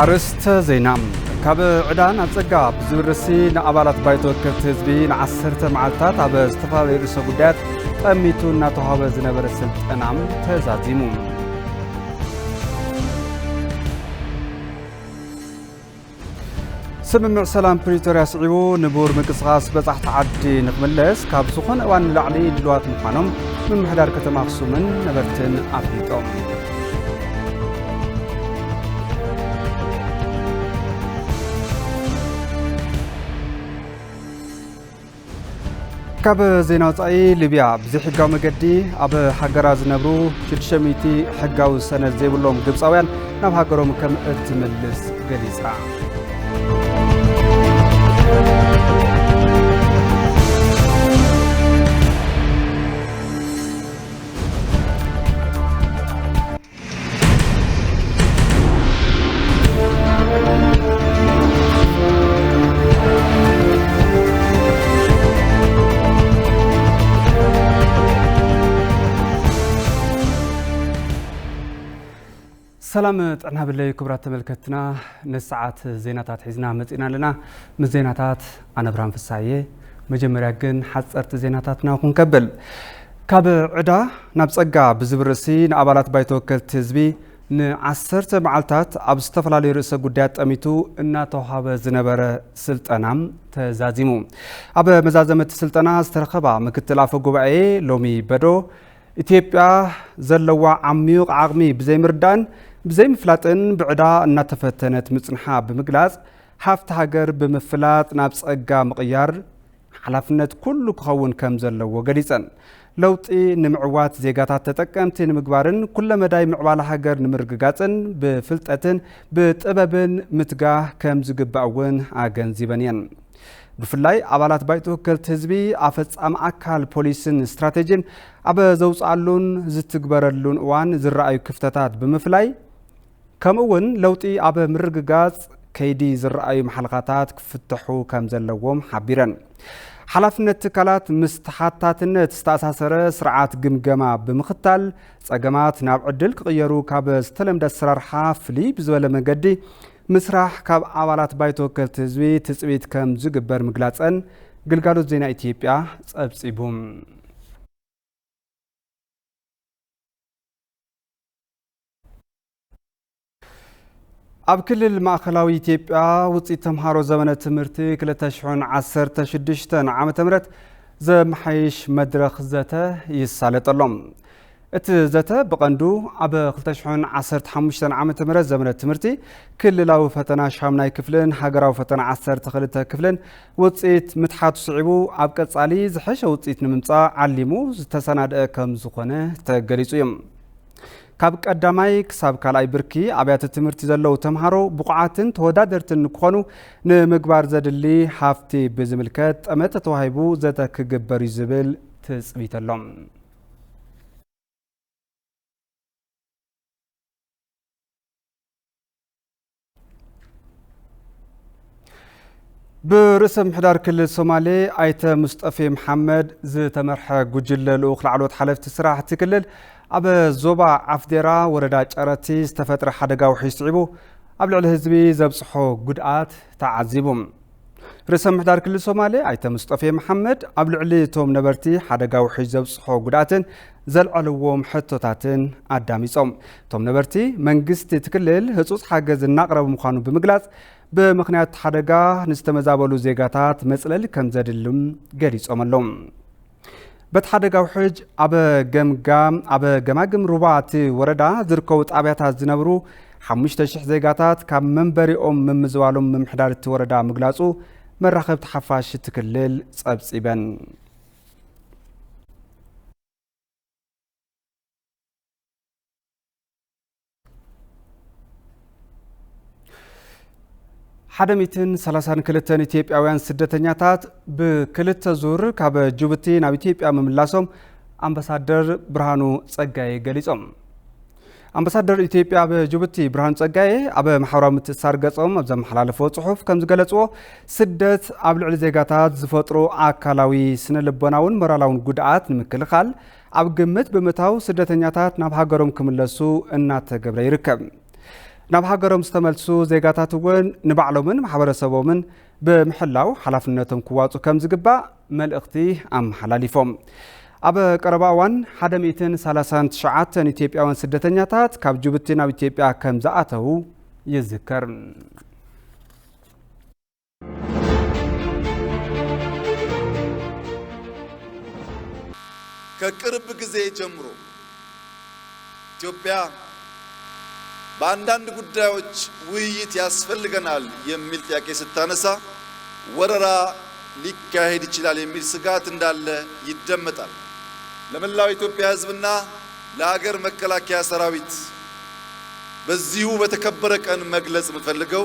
ኣርእስተ ዜና። ካብ ዕዳ ናብ ጸጋ ብዝብል ርእሲ ንኣባላት ባይቶ ወከልቲ ህዝቢ ንዓሰርተ መዓልታት ኣብ ዝተፈላለዩ ርእሰ ጉዳያት ጠሚቱ እናተዋህበ ዝነበረ ስልጠና ተዛዚሙ። ስምምዕ ሰላም ፕሪቶርያ ስዒቡ ንቡር ምንቅስቓስ በጻሕቲ ዓዲ ንክምለስ ካብ ዝኾነ እዋን ንላዕሊ ድሉዋት ምዃኖም ምምሕዳር ከተማ ኣኽሱምን ነበርትን ኣፍሊጦም። ካብ ዜና ወጻኢ፣ ሊብያ ብዘይሕጋዊ መገዲ ኣብ ሃገራ ዝነብሩ ሽዱሽተ ሚእቲ ሕጋዊ ሰነድ ዘይብሎም ግብጻውያን ናብ ሃገሮም ከም እትምልስ ገሊጻ። ሰላም ጥዕና ብለይ ክቡራት ተመልከትና፣ ንሰዓት ዜናታት ሒዝና መጺና ኣለና። ምስ ዜናታት ኣነ ብርሃን ፍሳየ። መጀመርያ ግን ሓጸርቲ ዜናታትና ክንከብል። ካብ ዕዳ ናብ ጸጋ ብዝብል ርእሲ ንኣባላት ባይቶ ወከልቲ ህዝቢ ንዓሰርተ መዓልታት ኣብ ዝተፈላለዩ ርእሰ ጉዳያት ጠሚቱ እናተዋሃበ ዝነበረ ስልጠና ተዛዚሙ። ኣብ መዛዘመቲ ስልጠና ዝተረኸባ ምክትል ኣፈ ጉባኤ ሎሚ በዶ፣ ኢትዮጵያ ዘለዋ ዓሚቕ ዓቕሚ ብዘይምርዳእን ብዘይምፍላጥን ብዕዳ እናተፈተነት ምጽንሓ ብምግላጽ፣ ሃፍቲ ሃገር ብምፍላጥ ናብ ጸጋ ምቕያር ሓላፍነት ኩሉ ክኸውን ከም ዘለዎ ገሊጸን። ለውጢ ንምዕዋት ዜጋታት ተጠቀምቲ ንምግባርን ኩለመዳይ ምዕባለ ሃገር ንምርግጋጽን ብፍልጠትን ብጥበብን ምትጋህ ከም ዝግባእ እውን ኣገንዚበን እየን። ብፍላይ ኣባላት ባይቶ ወከልቲ ህዝቢ ኣፈጻሚ ኣካል ፖሊስን ስትራቴጂን ኣብ ዘውፅኣሉን ዝትግበረሉን እዋን ዝረኣዩ ክፍተታት ብምፍላይ፣ ከምኡ እውን ለውጢ ኣብ ምርግጋጽ ከይዲ ዝረኣዩ ማሕለኻታት ክፍተሑ ከም ዘለዎም ሓቢረን። ሓላፍነት ትካላት ምስ ተሓታትነት ዝተኣሳሰረ ስርዓት ግምገማ ብምኽታል፣ ጸገማት ናብ ዕድል ክቕየሩ ካብ ዝተለምደ ኣሰራርሓ ፍልይ ብዝበለ መገዲ ምስራሕ ካብ ኣባላት ባይቶ ወከልቲ ህዝቢ ትጽቢት ከም ዝግበር ምግላጸን ግልጋሎት ዜና ኢትዮጵያ ጸብጺቡ። ኣብ ክልል ማእኸላዊ ኢትዮጵያ ውፅኢት ተምሃሮ ዘመነ ትምህርቲ ክልተ ሽሕን ዓሰርተ ሽዱሽተን ዓመተ ምህረት ዘመሓይሽ መድረኽ ዘተ ይሳለጠሎም። እቲ ዘተ ብቐንዱ ኣብ ክልተ ሽሕን ዓሰርተ ሓሙሽተን ዓመተ ምህረት ዘመነ ትምህርቲ ክልላዊ ፈተና ሻምናይ ክፍልን ሃገራዊ ፈተና ዓሰርተ ክልተ ክፍልን ውፅኢት ምትሓቱ ስዒቡ፣ ኣብ ቀፃሊ ዝሐሸ ውፅኢት ንምምፃእ ዓሊሙ ዝተሰናደአ ከም ዝኾነ ተገሊፁ እዩ። ካብ ቀዳማይ ክሳብ ካልኣይ ብርኪ ኣብያተ ትምህርቲ ዘለዉ ተምሃሮ ብቑዓትን ተወዳደርትን ንክኾኑ ንምግባር ዘድሊ ሃፍቲ ብዝምልከት ጠመተ ተዋሂቡ ዘተ ክግበር እዩ ዝብል ትፅቢት ኣሎ። ብርእሰ ምምሕዳር ክልል ሶማሌ ኣይተ ሙስጠፌ መሓመድ ዝተመርሐ ጉጅለ ልኡኽ ላዕለዎት ሓለፍቲ ስራሕ እቲ ክልል ኣብ ዞባ ዓፍዴራ ወረዳ ጨረቲ ዝተፈጥረ ሓደጋ ውሕጅ ስዒቡ ኣብ ልዕሊ ህዝቢ ዘብፅሖ ጉድኣት ተዓዚቡ። ርእሰ ምምሕዳር ክልል ሶማሌ ኣይተ ሙስጠፌ መሓመድ ኣብ ልዕሊ እቶም ነበርቲ ሓደጋ ውሕጅ ዘብፅሖ ጉድኣትን ዘልዐልዎም ሕቶታትን ኣዳሚፆም። እቶም ነበርቲ መንግስቲ እቲ ክልል ህፁፅ ሓገዝ እናቕረበ ምዃኑ ብምግላፅ፣ ብምኽንያት እቲ ሓደጋ ንዝተመዛበሉ ዜጋታት መፅለሊ ከም ዘድልም ገሊፆም ኣለዉ። በቲ ሓደጋ ውሕጅ ኣብ ገምጋም፣ ኣብ ገማግም ሩባ እቲ ወረዳ ዝርከቡ ጣብያታት ዝነብሩ ሓሙሽተ ሽሕ ዜጋታት ካብ መንበሪኦም ምምዝባሎም ምምሕዳር እቲ ወረዳ ምግላፁ መራኸብቲ ሓፋሽ እቲ ክልል ፀብፂበን። ሓደ ሚእትን ሰላሳን ክልተን ኢትዮጵያውያን ስደተኛታት ብክልተ ዙር ካብ ጅቡቲ ናብ ኢትዮጵያ ምምላሶም ኣምባሳደር ብርሃኑ ጸጋዬ ገሊጾም። ኣምባሳደር ኢትዮጵያ ኣብ ጅቡቲ ብርሃኑ ጸጋዬ ኣብ ማሕበራዊ ምትእስሳር ገጾም ኣብ ዘመሓላለፍዎ ጽሑፍ ከም ዝገለጽዎ፣ ስደት ኣብ ልዕሊ ዜጋታት ዝፈጥሮ ኣካላዊ፣ ስነ ልቦናውን ሞራላውን ጉድኣት ንምክልኻል ኣብ ግምት ብምእታው ስደተኛታት ናብ ሃገሮም ክምለሱ እናተገብረ ይርከብ። ናብ ሃገሮም ዝተመልሱ ዜጋታት እውን ንባዕሎምን ማሕበረሰቦምን ብምሕላው ሓላፍነቶም ክዋፁ ከም ዝግባእ መልእኽቲ ኣመሓላሊፎም። ኣብ ቀረባ እዋን ሓደ ሚእትን ሰላሳን ትሽዓተን ኢትዮጵያውያን ስደተኛታት ካብ ጅቡቲ ናብ ኢትዮጵያ ከም ዝኣተዉ ይዝከር። ከቅርብ ጊዜ ጀምሮ ኢትዮጵያ በአንዳንድ ጉዳዮች ውይይት ያስፈልገናል የሚል ጥያቄ ስታነሳ ወረራ ሊካሄድ ይችላል የሚል ስጋት እንዳለ ይደመጣል። ለመላው ኢትዮጵያ ህዝብና ለሀገር መከላከያ ሰራዊት በዚሁ በተከበረ ቀን መግለጽ የምፈልገው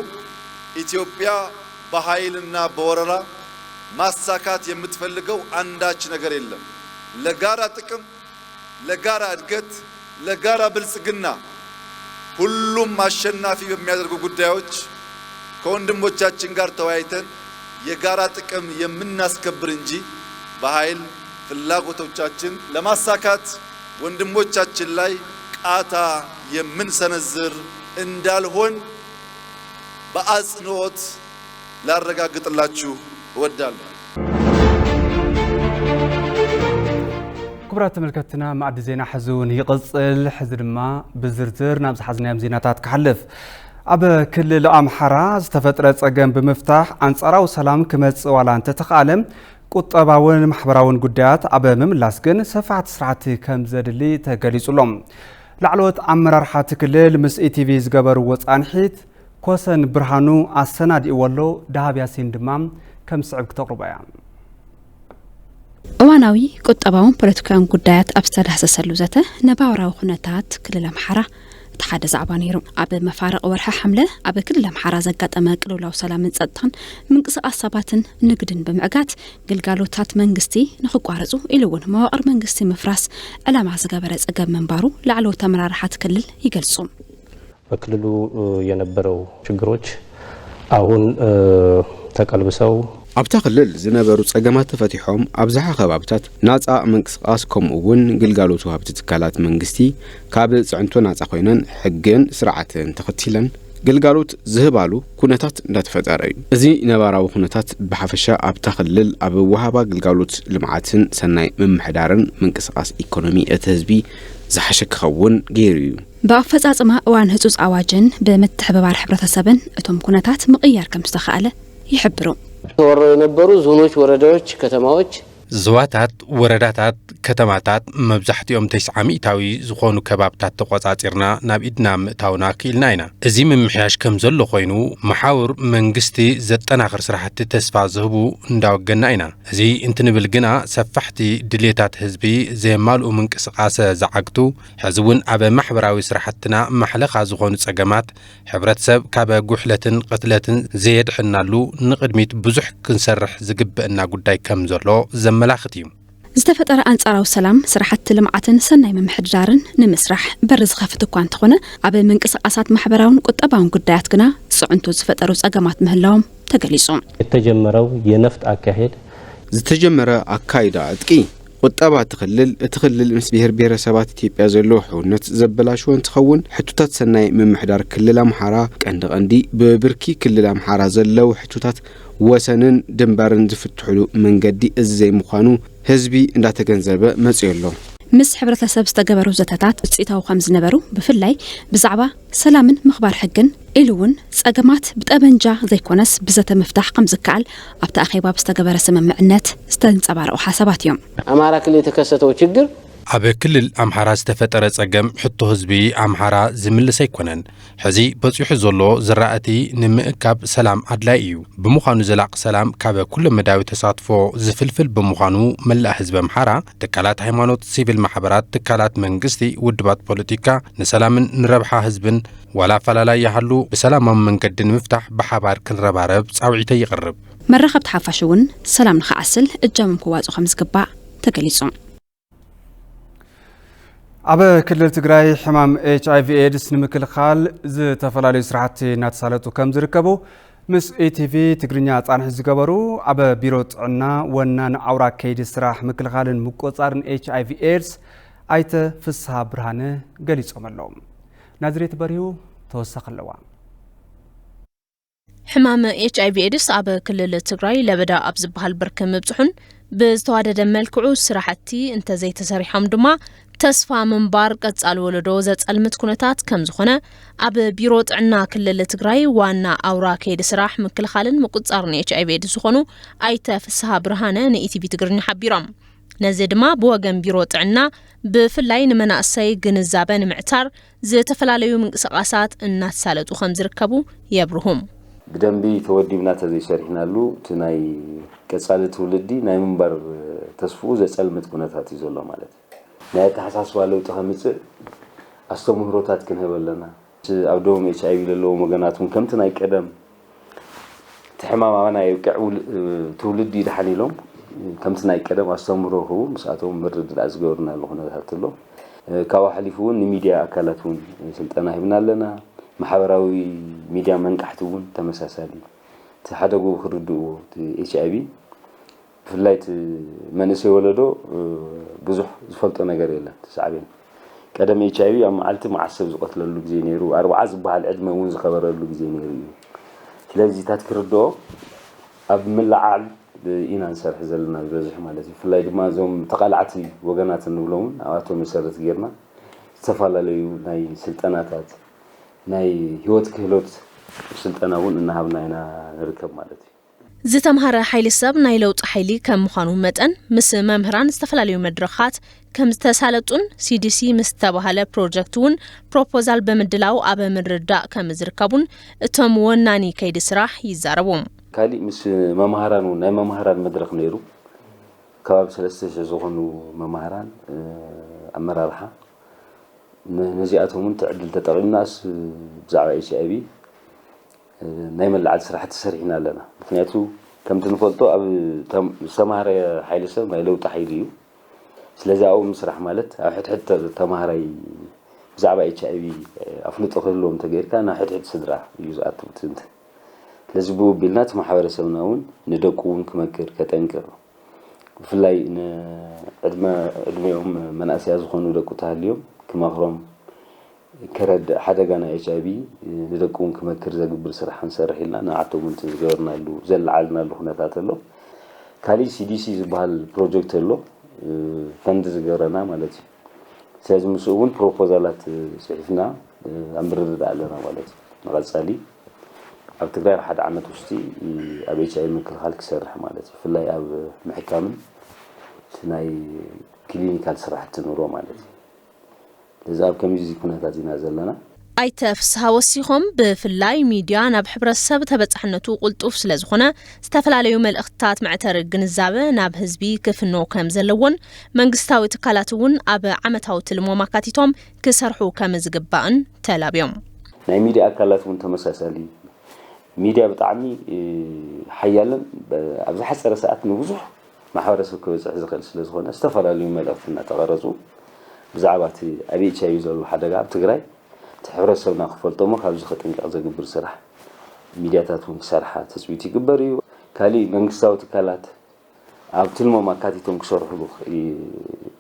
ኢትዮጵያ በኃይልና በወረራ ማሳካት የምትፈልገው አንዳች ነገር የለም። ለጋራ ጥቅም፣ ለጋራ እድገት፣ ለጋራ ብልጽግና ሁሉም አሸናፊ በሚያደርጉ ጉዳዮች ከወንድሞቻችን ጋር ተወያይተን የጋራ ጥቅም የምናስከብር እንጂ በኃይል ፍላጎቶቻችን ለማሳካት ወንድሞቻችን ላይ ቃታ የምንሰነዝር እንዳልሆን በአጽንኦት ላረጋግጥላችሁ እወዳለሁ። ክቡራት ተመልከትና፣ ማዕዲ ዜና ሕዚ እውን ይቕጽል። ሕዚ ድማ ብዝርዝር ናብ ዝሓዝናዮም ዜናታት ክሓልፍ። ኣብ ክልል ኣምሓራ ዝተፈጥረ ጸገም ብምፍታሕ ኣንጻራዊ ሰላም ክመጽእ ዋላ እንተተኻእለ፣ ቁጠባውን ማሕበራውን ጉዳያት ኣብ ምምላስ ግን ሰፋሕቲ ስራሕቲ ከም ዘድሊ ተገሊጹ ኣሎ። ላዕለዎት ኣመራርሓ እቲ ክልል ምስ ኢቲቪ ዝገበርዎ ጻንሒት ኮሰን ብርሃኑ ኣሰናዲእዎ ኣሎ። ደሃብ ያሲን ድማ ከም ዝስዕብ ክተቕርቦ እያ። እዋናዊ ቁጠባውን ፖለቲካውን ጉዳያት ኣብ ዝተዳህሰሰሉ ዘተ፣ ነባራዊ ኩነታት ክልል ኣምሓራ እቲ ሓደ ዛዕባ ነይሩ። ኣብ መፋርቕ ወርሒ ሓምለ ኣብ ክልል ኣምሓራ ዘጋጠመ ቅልውላው ሰላምን ጸጥታን ምንቅስቓስ ሰባትን ንግድን ብምዕጋት፣ ግልጋሎታት መንግስቲ ንኽቋረጹ ኢሉ እውን መዋቕር መንግስቲ ምፍራስ ዕላማ ዝገበረ ጸገም ምንባሩ ላዕለዎት ኣመራርሓ እቲ ክልል ይገልጹ። በክልሉ የነበረው ችግሮች አሁን ተቀልብሰው ኣብታ ክልል ዝነበሩ ጸገማት ተፈቲሖም ኣብዝሓ ከባብታት ናጻ ምንቅስቓስ ከምኡ እውን ግልጋሎት ወሃብቲ ትካላት መንግስቲ ካብ ጽዕንቶ ናጻ ኮይነን ሕግን ስርዓትን ተኸቲለን ግልጋሎት ዝህባሉ ኩነታት እንዳተፈጠረ እዩ። እዚ ነባራዊ ኩነታት ብሓፈሻ ኣብታ ክልል ኣብ ወሃባ ግልጋሎት ልምዓትን ሰናይ ምምሕዳርን ምንቅስቓስ ኢኮኖሚ እቲ ህዝቢ ዝሓሸ ክኸውን ገይሩ እዩ። ብኣፈጻጽማ እዋን ህጹጽ ኣዋጅን ብምትሕብባር ሕብረተሰብን እቶም ኩነታት ምቕያር ከም ዝተኻእለ ይሕብሩ። ተወረው የነበሩ ዞኖች፣ ወረዳዎች፣ ከተማዎች ዝዋታት፣ ወረዳታት፣ ከተማታት መብዛሕትኦም ተስዓ ሚእታዊ ዝኾኑ ከባብታት ተቖጻጺርና ናብ ኢድና ምእታውና ክኢልና ኢና። እዚ ምምሕያሽ ከም ዘሎ ኮይኑ፣ መሓውር መንግስቲ ዘጠናኽር ስራሕቲ ተስፋ ዝህቡ እንዳወገና ኢና። እዚ እንትንብል ግና ሰፋሕቲ ድልየታት ህዝቢ ዘየማልኡ ምንቅስቓሰ ዝዓግቱ፣ ሕዚ እውን ኣብ ማሕበራዊ ስራሕትና ማሕለኻ ዝኾኑ ጸገማት፣ ሕብረተሰብ ካብ ጉሕለትን ቅትለትን ዘየድሕናሉ ንቕድሚት ብዙሕ ክንሰርሕ ዝግበእና ጉዳይ ከም ዘሎ ዘመላኽት እዩ። ዝተፈጠረ ኣንጻራዊ ሰላም ስራሕቲ ልምዓትን ሰናይ ምምሕድዳርን ንምስራሕ በሪ ዝኸፍት እኳ እንተኾነ፣ ኣብ ምንቅስቓሳት ማሕበራውን ቁጠባውን ጉዳያት ግና ጽዕንቶ ዝፈጠሩ ጸገማት ምህላዎም ተገሊጹ። የተጀመረው የነፍጥ አካሄድ ዝተጀመረ ኣካይዳ ዕጥቂ ቁጠባ እቲ ክልል፣ እቲ ክልል ምስ ብሄር ብሄረሰባት ኢትዮጵያ ዘለዎ ሕውነት ዘበላሽዎ እንትኸውን፣ ሕቶታት ሰናይ ምምሕዳር ክልል ኣምሓራ ቀንዲ ቀንዲ ብብርኪ ክልል ኣምሓራ ዘለዉ ሕቶታት ወሰንን ድንበርን ዝፍትሕሉ መንገዲ እዚ ዘይምዃኑ ህዝቢ እንዳተገንዘበ መፂኡ ኣሎ። ምስ ሕብረተሰብ ዝተገበሩ ዘተታት ውፅኢታዊ ከም ዝነበሩ፣ ብፍላይ ብዛዕባ ሰላምን ምኽባር ሕግን ኢሉ እውን ጸገማት ብጠበንጃ ዘይኮነስ ብዘተ ምፍታሕ ከም ዝከኣል ኣብቲ ኣኼባ ብዝተገበረ ስምምዕነት ዝተንጸባረቑ ሓሳባት እዮም። አማራ ክልል የተከሰተው ችግር ኣብ ክልል ኣምሓራ ዝተፈጠረ ጸገም ሕቶ ህዝቢ ኣምሓራ ዝምልስ ኣይኮነን። ሕዚ በጺሑ ዘሎ ዝራእቲ ንምእካብ ሰላም ኣድላይ እዩ። ብምዃኑ ዘላቂ ሰላም ካብ ኩለመዳያዊ ተሳትፎ ዝፍልፍል ብምዃኑ መላእ ህዝቢ ኣምሓራ፣ ትካላት ሃይማኖት፣ ሲቪል ማሕበራት፣ ትካላት መንግስቲ፣ ውድባት ፖለቲካ ንሰላምን ንረብሓ ህዝብን ዋላ ኣፈላላይ ይሃሉ ብሰላማዊ መንገዲ ንምፍታሕ ብሓባር ክንረባረብ ጻውዒተይ ይቕርብ። መራኸብቲ ሓፋሽ እውን ሰላም ንኽዓስል እጃሞም ክዋፅኡ ከም ዝግባእ ተገሊፁ። ኣብ ክልል ትግራይ ሕማም ኤች ኣይ ቪ ኤድስ ንምክልኻል ዝተፈላለዩ ስራሕቲ እናተሳለጡ ከም ዝርከቡ ምስ ኢቲቪ ትግርኛ ፃንሒት ዝገበሩ ኣብ ቢሮ ጥዕና ወናን ኣውራ ከይዲ ስራሕ ምክልኻልን ምቁፅፃርን ኤች ኣይ ቪ ኤድስ ኣይተ ፍስሃ ብርሃነ ገሊፆም ኣለዉ። ናዝሬት በሪሁ ተወሳኺ ኣለዋ። ሕማም ኤች ኣይቪ ኤድስ ኣብ ክልል ትግራይ ለበዳ ኣብ ዝበሃል ብርኪ ምብፅሑን ብዝተዋደደ መልክዑ ስራሕቲ እንተዘይተሰሪሖም ድማ ተስፋ ምንባር ቀፃሊ ወለዶ ዘፀልምት ኩነታት ከም ዝኾነ ኣብ ቢሮ ጥዕና ክልል ትግራይ ዋና ኣውራ ከይዲ ስራሕ ምክልኻልን ምቁፅፃርን ኤች ኣይቪ ኤድስ ዝኾኑ ኣይተ ፍስሃ ብርሃነ ንኢቲቪ ትግርኛ ሓቢሮም። ነዚ ድማ ብወገን ቢሮ ጥዕና ብፍላይ ንመናእሰይ ግንዛበ ንምዕታር ዝተፈላለዩ ምንቅስቃሳት እናተሳለጡ ከም ዝርከቡ የብርሁም። ብደንቢ ተወዲብና ተዘይሰሪሕናሉ እቲ ናይ ቀፃሊ ትውልዲ ናይ ምንባር ተስፍኡ ዘፀልምት ኩነታት እዩ ዘሎ ማለት እዩ። ናይ ኣተሓሳስባ ለውጢ ከምፅእ ኣስተምህሮታት ክንህብ ኣለና። ኣብ ደሞም ኤች ኣይቪ ዘለዎም ወገናት እውን ከምቲ ናይ ቀደም እቲ ሕማም ኣባና የብቅዕ ትውልዲ ይድሓን ኢሎም ከምቲ ናይ ቀደም ኣስተምህሮ ክህቡ ምስኣቶም ምርድዳእ ዝገበርናሉ ኩነታት ኣሎ። ካብኡ ሓሊፉ እውን ንሚድያ ኣካላት እውን ስልጠና ሂብና ኣለና። ማሕበራዊ ሚድያ መንቃሕቲ እውን ተመሳሳሊ እቲ ሓደግኡ ክርድእዎ እቲ ኤች ኣይቪ ብፍላይ እቲ መንእሰይ ወለዶ ብዙሕ ዝፈልጦ ነገር የለን። ሳዕቤን ቀደም ኤች ኣይቪ ኣብ መዓልቲ መዓስ ሰብ ዝቐትለሉ ግዜ ነይሩ፣ ኣርብዓ ዝበሃል ዕድመ እውን ዝኸበረሉ ግዜ ነይሩ እዩ። ስለዚ እታት ክርድኦ ኣብ ምልዓል ኢና ንሰርሕ ዘለና ዝበዝሕ ማለት እዩ። ብፍላይ ድማ እዞም ተቓላዕቲ ወገናት እንብሎም እውን ኣብኣቶም መሰረት ጌርና ዝተፈላለዩ ናይ ስልጠናታት ናይ ህይወት ክህሎት ስልጠና እውን እናሃብና ኢና ንርከብ ማለት እዩ። ዝተምሃረ ሓይሊ ሰብ ናይ ለውጢ ሓይሊ ከም ምዃኑ መጠን ምስ መምህራን ዝተፈላለዩ መድረኻት ከም ዝተሳለጡን ሲዲሲ ምስ ዝተባህለ ፕሮጀክት እውን ፕሮፖዛል ብምድላው ኣብ ምርዳእ ከም ዝርከቡን እቶም ወናኒ ከይዲ ስራሕ ይዛረቡ። ካሊእ ምስ መምሃራን እውን ናይ መምሃራን መድረኽ ነይሩ። ከባቢ ሰለስተ ሽሕ ዝኾኑ መምሃራን ኣመራርሓ ነዚኣቶም እውን ትዕድል ተጠቒምናስ ብዛዕባ ኤች ኣይቪ ናይ መለዓል ስራሕቲ ሰሪሕና ኣለና። ምክንያቱ ከምቲ ንፈልጦ ኣብ ዝተማህረ ሓይሊ ሰብ ናይ ለውጢ ሓይሊ እዩ። ስለዚ ኣብኡ ምስራሕ ማለት ኣብ ሕድሕድ ተማሃራይ ብዛዕባ ኤች ኣይቪ ኣፍልጦ ክህልዎም ተገይርካ ናብ ሕድሕድ ስድራ እዩ ዝኣትው ትንትን። ስለዚ ብኡ ቢልና እቲ ማሕበረሰብና እውን ንደቁ እውን ክመክር ከጠንቅቕ ብፍላይ ንዕድመ ዕድሜኦም መናእሰያ ዝኾኑ ደቁ ተሃልዮም ክመኽሮም ከረድእ ሓደጋ ናይ ኤች ኣይቪ ንደቁ እውን ክመክር ዘግብር ስራሕ ክንሰርሕ ኢልና ንዓቶም እውን ዝገበርናሉ ዘለዓልናሉ ኩነታት ኣሎ። ካሊእ ሲዲሲ ዝበሃል ፕሮጀክት ኣሎ ፈንድ ዝገበረና ማለት እዩ። ስለዚ ምስኡ እውን ፕሮፖዛላት ፅሒፍና ኣብ ምርድዳእ ኣለና ማለት እዩ። ንቐፃሊ ኣብ ትግራይ ኣብ ሓደ ዓመት ውሽጢ ኣብ ኤች ኣይቪ ምክልኻል ክሰርሕ ማለት እዩ። ብፍላይ ኣብ ምሕካምን እቲ ናይ ክሊኒካል ስራሕቲ ኑሮ ማለት እዩ። ስለዚ ኣብ ከመዚ ኩነታት ኢና ዘለና። ኣይተ ፍስሃ ወሲኾም ብፍላይ ሚድያ ናብ ሕብረተሰብ ተበፃሕነቱ ቁልጡፍ ስለዝኾነ ዝተፈላለዩ መልእኽትታት መዕተሪ ግንዛበ ናብ ህዝቢ ክፍኖ ከም ዘለዎን መንግስታዊ ትካላት እውን ኣብ ዓመታዊ ትልሞም ኣካቲቶም ክሰርሑ ከም ዝግባእን ተላብዮም። ናይ ሚድያ ኣካላት እውን ተመሳሳሊ ሚድያ ብጣዕሚ ሓያልን ኣብ ዝሓፀረ ሰዓት ንብዙሕ ማሕበረሰብ ክበፅሕ ዝኽእል ስለዝኾነ ዝተፈላለዩ መልእኽቲ እናተቐረፁ ብዛዕባ እቲ ኣብ ኤች ኣይቪ ዘሎ ሓደጋ ኣብ ትግራይ እቲ ሕብረተሰብና ክፈልጦ እሞ ካብዚ ከጥንቀቕ ዘግብር ስራሕ ሚድያታት እውን ክሰርሓ ትፅቢት ይግበር እዩ። ካሊእ መንግስታዊ ትካላት ኣብ ትልሞም ኣካቲቶም ክሰርሕሉ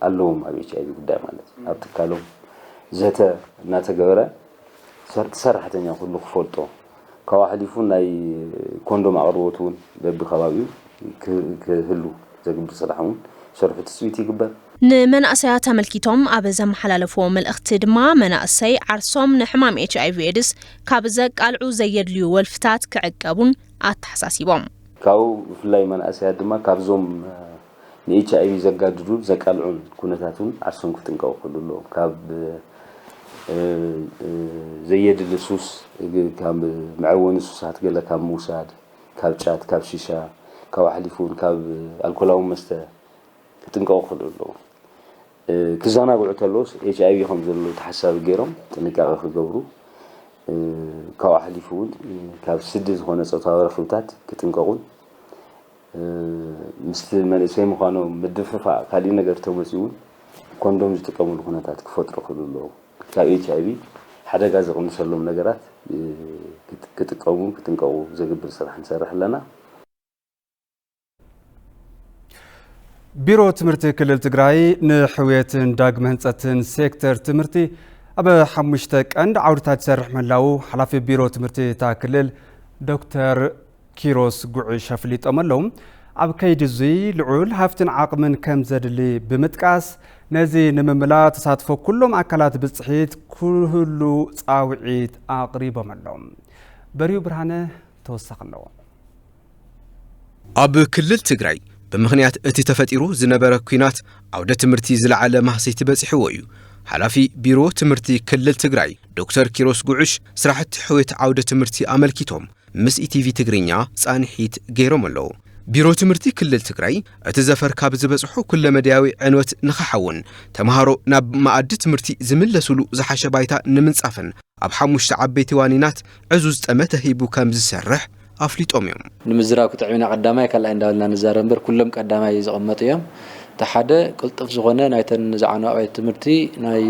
ኣለዎም ኣብ ኤች ኣይቪ ጉዳይ ማለት እዩ። ኣብ ትካሎም ዘተ እናተገበረ ሰር- ሰራሕተኛ ኩሉ ክፈልጦ ካብኡ ሓሊፉ ናይ ኮንዶም ኣቕርቦት እውን በቢ ከባቢኡ ክህ- ክህሉ ዘግብር ስራሕ እውን ሰርሑ ትፅቢት ይግበር። ንመናእሰያት ኣመልኪቶም ኣብ ዘመሓላለፍዎ መልእኽቲ ድማ መናእሰይ ዓርሶም ንሕማም ኤች ኣይቪ ኤድስ ካብ ዘቃልዑ ዘየድልዩ ወልፍታት ክዕቀቡን ኣተሓሳሲቦም። ካብኡ ብፍላይ መናእሰያት ድማ ካብዞም ንኤች ኣይቪ ዘጋድዱን ዘቃልዑን ኩነታት እውን ዓርሶም ክጥንቀቑ ክኽእሉ ኣለዎም። ካብ ዘየድሊ ሱስ፣ ካብ መዐወኒ ሱሳት ገለ ካብ ምውሳድ፣ ካብ ጫት፣ ካብ ሺሻ፣ ካብ ኣሕሊፉ እውን ካብ ኣልኮላዊ መስተ ክጥንቀቑ ክኽእሉ ኣለዎም። ክዘናግዑ ተለውስ ኤች ኣይቪ ከም ዘለዉ ተሓሳቢ ገይሮም ጥንቃቐ ክገብሩ ካብኡ ሓሊፉ እውን ካብ ስዲ ዝኾነ ፆታዊ ረኽብታት ክጥንቀቑን ምስቲ መንእሰይ ምዃኖም ምድፍፋእ ካሊእ ነገር ተመፅኡ እውን ኮንዶም ዝጥቀሙሉ ኩነታት ክፈጥሩ ክኽእሉ ኣለዎም። ካብ ኤች ኣይቪ ሓደጋ ዝቕንሰሎም ነገራት ክጥቀሙ ክጥንቀቑ ዘግብር ስራሕ ንሰርሕ ኣለና። ቢሮ ትምህርቲ ክልል ትግራይ ንሕውየትን ዳግመ ህንፀትን ሴክተር ትምህርቲ ኣብ ሓሙሽተ ቀንድ ዓውድታት ይሰርሕ ምህላዉ ሓላፊ ቢሮ ትምህርቲ እታ ክልል ዶክተር ኪሮስ ጉዕሽ ኣፍሊጦም ኣለዉ። ኣብ ከይዲ እዙይ ልዑል ሃፍትን ዓቕምን ከም ዘድሊ ብምጥቃስ፣ ነዚ ንምምላእ ተሳትፎ ኩሎም ኣካላት ብፅሒት ክህሉ ፃውዒት ኣቕሪቦም ኣለዉ። በሪሁ ብርሃነ ተወሳኺ ኣለዎ። ኣብ ክልል ትግራይ ብምኽንያት እቲ ተፈጢሩ ዝነበረ ኲናት ዓውደ ትምህርቲ ዝለዓለ ማህሰይቲ በፂሕዎ እዩ። ሓላፊ ቢሮ ትምህርቲ ክልል ትግራይ ዶክተር ኪሮስ ጉዕሽ ስራሕቲ ሕውየት ዓውደ ትምህርቲ ኣመልኪቶም ምስ ኢቲቪ ትግርኛ ፃንሒት ገይሮም ኣለዉ። ቢሮ ትምህርቲ ክልል ትግራይ እቲ ዘፈር ካብ ዝበፅሖ ኩለመዳያዊ ዕንወት ንኽሓውን ተምሃሮ ናብ መኣዲ ትምህርቲ ዝምለሱሉ ዝሓሸ ባይታ ንምንፃፍን ኣብ ሓሙሽተ ዓበይቲ ዋኒናት ዕዙዝ ጠመተ ሂቡ ከም ዝሰርሕ ኣፍሊጦም እዮም። ንምዝራብ ክጥዕም ኢና ቀዳማይ ካልኣይ እንዳበልና ንዛረብ እምበር ኩሎም ቀዳማይ ዘቐመጡ እዮም። እቲ ሓደ ቅልጡፍ ዝኾነ ናይተን ዝዓነዋ ኣብያተ ትምህርቲ ናይ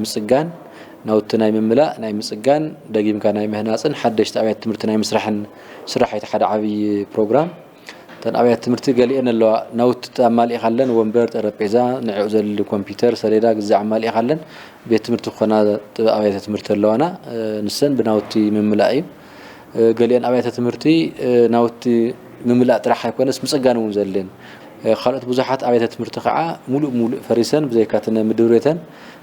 ምፅጋን ናውቲ ናይ ምምላእ ናይ ምፅጋን ደጊምካ ናይ ምህናፅን ሓደሽቲ ኣብያተ ትምህርቲ ናይ ምስራሕን ስራሕ እቲ ሓደ ዓብዪ ፕሮግራም። እተን ኣብያተ ትምህርቲ ገሊአን ኣለዋ ናውቲ ኣማሊእካለን ወንበር፣ ጠረጴዛ፣ ንዕኡ ዘድሊ ኮምፒውተር፣ ሰሌዳ ግዛዕ ኣማሊእካለን ቤት ትምህርቲ ክኾና ኣብያተ ትምህርቲ ኣለዋና። ንሰን ብናውቲ ምምላእ እዩ። ገሊአን ኣብያተ ትምህርቲ ናውቲ ምምላእ ጥራሕ ኣይኮነስ ምፅጋን እውን ዘድልየን። ካልኦት ብዙሓት ኣብያተ ትምህርቲ ከዓ ሙሉእ ሙሉእ ፈሪሰን ብዘይካ እቲ ምድብሬተን